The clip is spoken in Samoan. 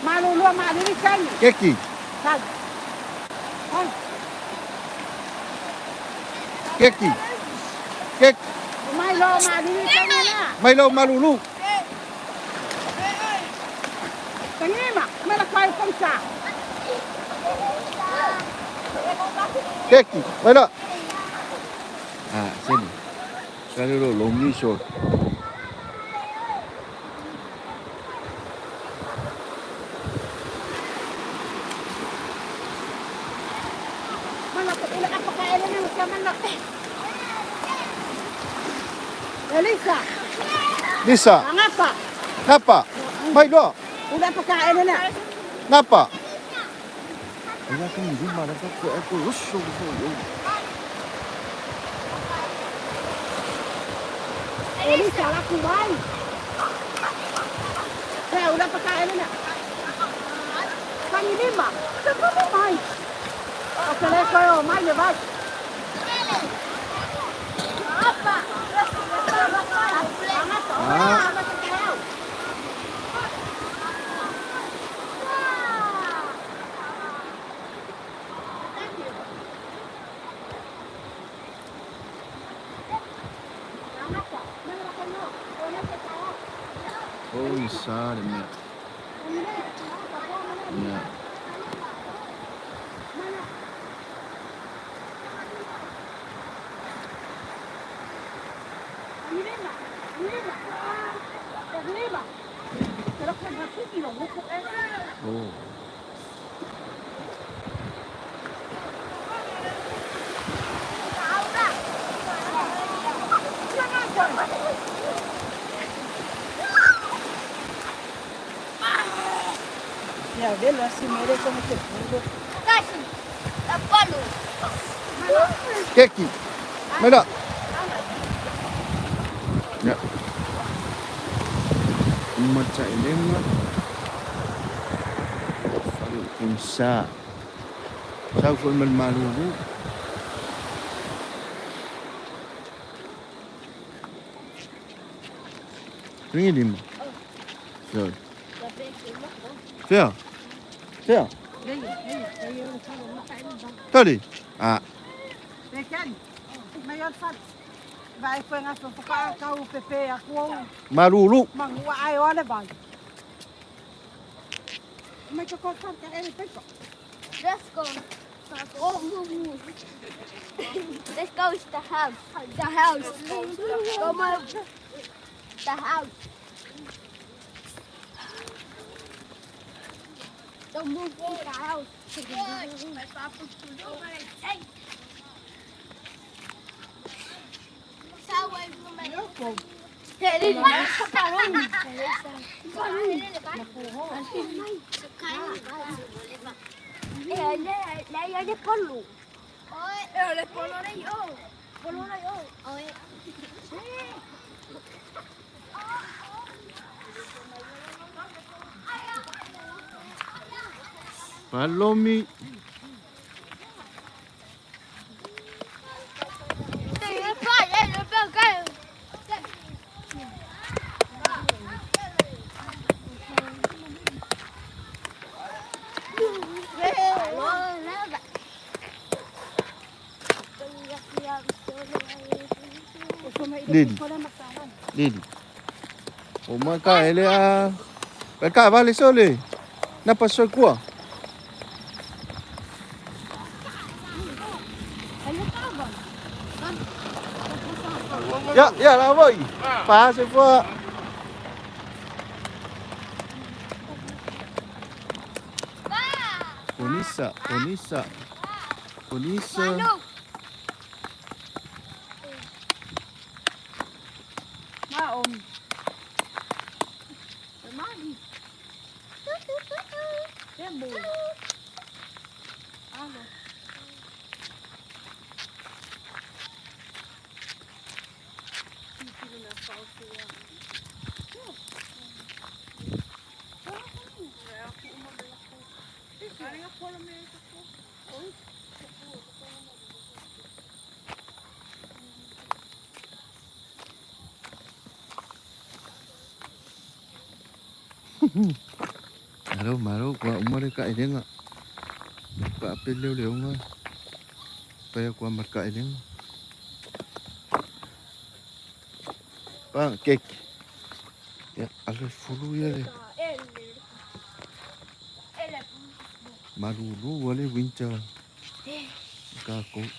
Malulua malili kani. Keki. Kali. Kali. Keki. Keki. Mai lo malili kani na. Mai lo malulu. Tangima, mela kwai komsa. Keki. Mai lo. Ah, sini. Kali lo longi so. Mana ko ila apa kaele na sa mana. Elisa, Lisa. angapa. Napa. Mai lo. Ula apa kaele na. Napa. Ila kan di mana ka ko ako russo ko yo. Elisa la kuwai. Kaya ula pa kaele na. Kanilima. Sa mai. O kele ko yo mai le vai. Ah. Oh, isa le mea. Yeah. Oh. Ya, velo así, mire cómo te pongo. Keki. Mai lo. Ya. Macam ini mah. Insa. Sa ko man malulu. Ringi lima. Fior. Fior. Fior. Toli. Ah. Malulu. Let's go. Let's go to the house. The house. Go my, the house. Don't move to the house. Palomi. Lili. Lili. O maka ele a. Ka vale sole. Na paso kwa. Ya, ya la voy. Pase fue. Onisa, Onisa. Onisa. Malo malo ua uma le taelega faape leoleoga fai atu lava ma le taelega. Pancake. Ia alu e fulu ia le malulu a le winter o tatou.